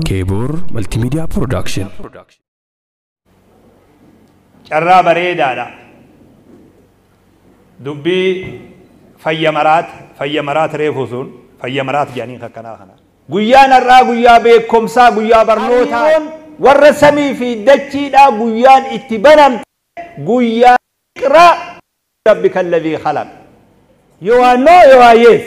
Keebor Multimedia Production. Carraa bareedaadha. Dubbii fayya maraat reefu sun fayya maraat jedhanii akkanaa kana. Guyyaan har'aa guyyaa beekumsaa, guyyaa barnootaa, warra samii fi dachiidhaa guyyaan itti banamte, guyyaa iqraa rabbika alladhii khalaq. Yoo waa no, yoo waa yes.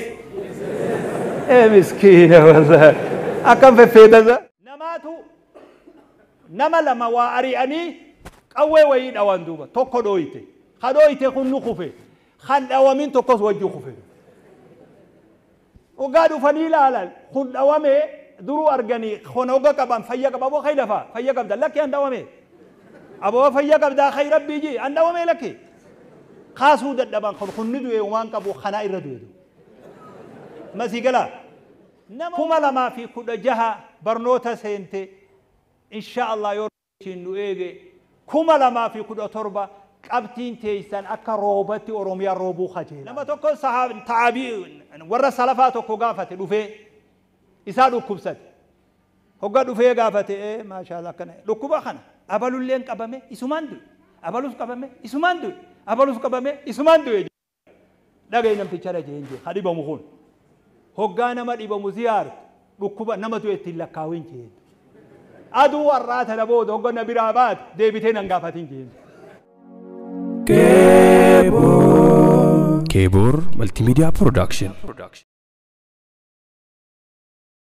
Miskiina wallahi. Akkam feffeetasa. Namaatu nama lama waa ari'anii qawwee wayii dhawan duuba tokko dhooyte. Ka dhooyte kun nu kufe. Kan dhawamin tokkos wajji kufe. Ogaa dhufanii ilaalan kun dhawame duruu arganii kun oga qaban fayya qaba aboo kay lafa fayya qabda lakki an dhawame. Aboo fayya qabdaa kay rabbii ji an dhawame lakki. Kaasuu dadhaban kun kunni du'e waan qabu kanaa irra du'e. Masii galaa. 2016 barnoota seente insha Allah yoo nu eege 2017 qabxiin teessan akka roobatti Oromiyaa roobuu kajeela. Nama tokko taabii warra salafaa tokko gaafate dhufee isaa dhukkubsate. Hogga dhufee gaafate maashaallah akkana dhukkuba kana abalulleen qabame isumaan du'e, abalus qabame isumaan du'e, abalus qabame isumaan du'e. Dhagaye namticha dhageen jee ha dhibamu kun. Hoggaa nama dhibamu ziyaartu dhukkuba nama du'e ittiin lakkaawin jeen. Aduu warraa tana booda hogga na biraa baate deebitee nan gaafatin jeen. Keebor Multimedia Production.